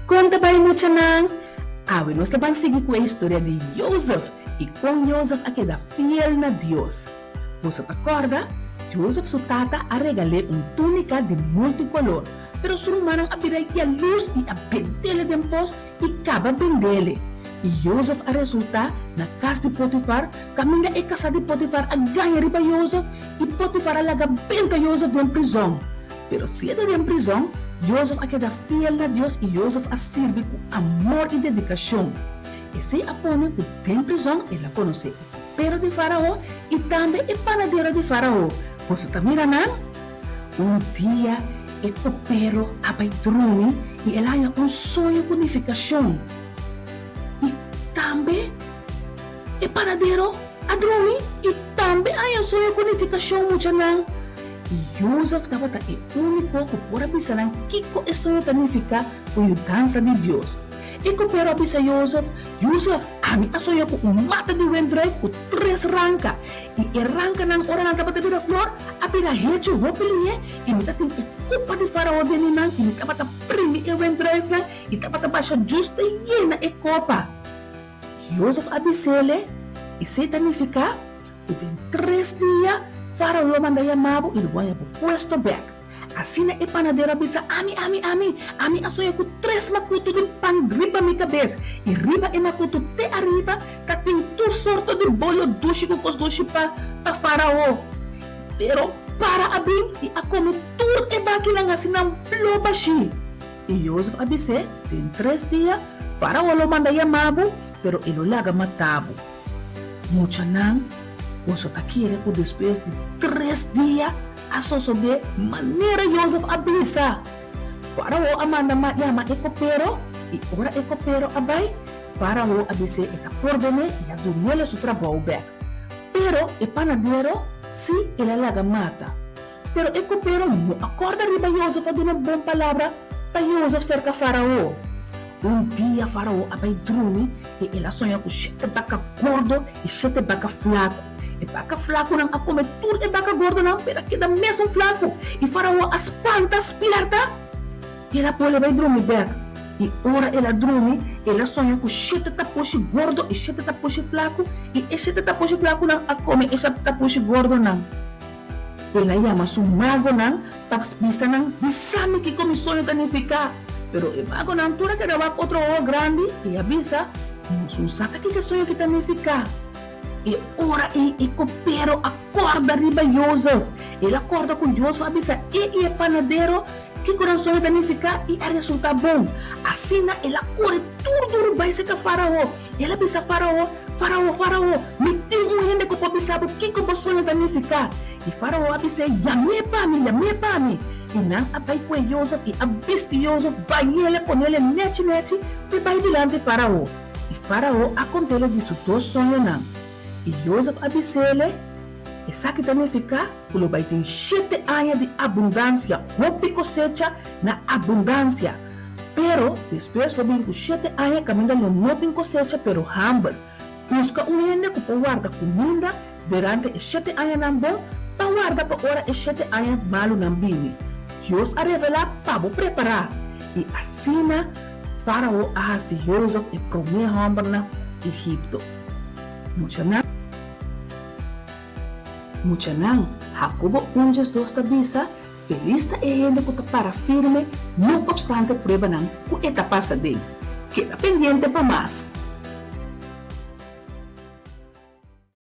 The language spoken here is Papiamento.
Kon ta bai muchanan? Awe nos ta ban sigui ku e historia di Jozef i kon Jozef a keda fiel na Dios. Boso ta kòrda? Jozef su tata a regal'é un túnika di multikolor, pero su rumannan a bira yalurs i a bent'é den pos i kaba bend'é. I Jozef a resultá na kas di Potifar, kaminda e kasá di Potifar a gaña riba Jozef i Potifar a laga benta Jozef den prizòn. Pero siendo den prizòn, Jozef a keda fiel na Dios i Jozef a sirbi ku amor i dedikashon. Esei a pone ku den prizòn el a konosé e kopero di Fárao i tambe e panadero di Fárao. Boso ta mira nan? Un dia e kopero a bai drumi i el a haña un soño ku nifikashon. I tambe e panadero a drumi i tambe a haña un soño ku nifikashon, muchanan. I Jozef tabata e úniko ku por a bisa nan kiko e soño ta nifiká ku yudansa di Dios. E kopero a bisa Jozef, Jozef, ami a soña ku un mata di wendruif ku tres ranka, i e rankanan ora nan tabata bira flor a bira hechu hopi lihé, i mi ta tin e kupa di Farao den mi man, i mi tabata primi e wendruifnan i tabata basha djus te yena e kopa. Jozef a bis'ele, Esei ta nifiká ku den tres dia Fárao lo manda yama bo i lo bo haña bo puesto bèk. Asina e panadero a bisa, Ami, ami, ami! Ami a soña ku tres makutu di pan riba mi kabes, i riba e makutu te ariba ta tin tur sorto di bolo dushi ku kos dushi pa pa Fárao. Pero para a bin i a kome tur e bakinan hasi nan blo bashí. I Jozef a bis'é, Den tres dia, Fárao lo manda yama bo, pero e lo laga mata bo. Muchanan, boso ta kere ku despues di tres dia a sosodé manera Jozef a bisa? Fárao a manda yama e kopero, i ora e kopero a bai, Fárao a bis'é e ta pordon'é i a dun'é su trabou bèk. Pero e panadero sí el a laga mata. Pero e kopero no a kòrda riba Jozef a duna bon palabra pa Jozef serka Farao. Un dia Farao a bai drumi i el a soña ku shete baka gordo i shete baka flaku. E baka flakunan a kome tur e baka gordonan pero a keda mesun flaku. I Farao a spanta, spièrta, i el a bolbe bai drumi bèk. I ora el a drumi, el a soña ku shete tapushi gordo i shete tapushi flaku, i e shete tapushi flakunan a kome e shete tapushi gordonan. El a yama su magonan pa bisa nan, Bisa mi kiko mi soño ta nifiká. Pero e magonan tur a keda wak otro owo grandi i a bisa, Nos no sa ta kiko e soño aki ta nifiká. E ora ei e kopero a kòrda riba Jozef. El a kòrda ku Jozef a bisa e i e panadero kiko nan soño ta nifiká i a resultá bon. Asina el a kore tur duru bai serka Fárao. El a bisa Fárao, Fárao, Fárao, mi tin un hende ku por bisa bo kiko bo soño ta nifiká. I Fárao a bis'é, Yam'é pa mi, yam'é pa mi. I nan a bai kue Jozef i a bisti Jozef, bañ'é, pon'é nechi nechi p'e bai dilanti Fárao. I Fárao a kont'é di su dos soñonan. I Jozef a bis'é, Esaki ta nifiká ku lo bai tin shete aña di abundansia, hopi kosecha na abundansia. Pero, despues lo bin ku shete aña kaminda lo no tin kosecha pero hamber. Buska un hende ku por warda kuminda durante e shete añanan bon pa warda pa ora e shete aña malunan bini. Dios a revelá pa bo prepará. I asina Fárao a hasi Jozef e promé hòmber na Egipto. Muchanan. Muchanan, Hakobo un djesdos ta bisa, Felis ta e hende ku ta para firme no opstante pruebanan ku e ta pasa den. Keda pendiente pa mas!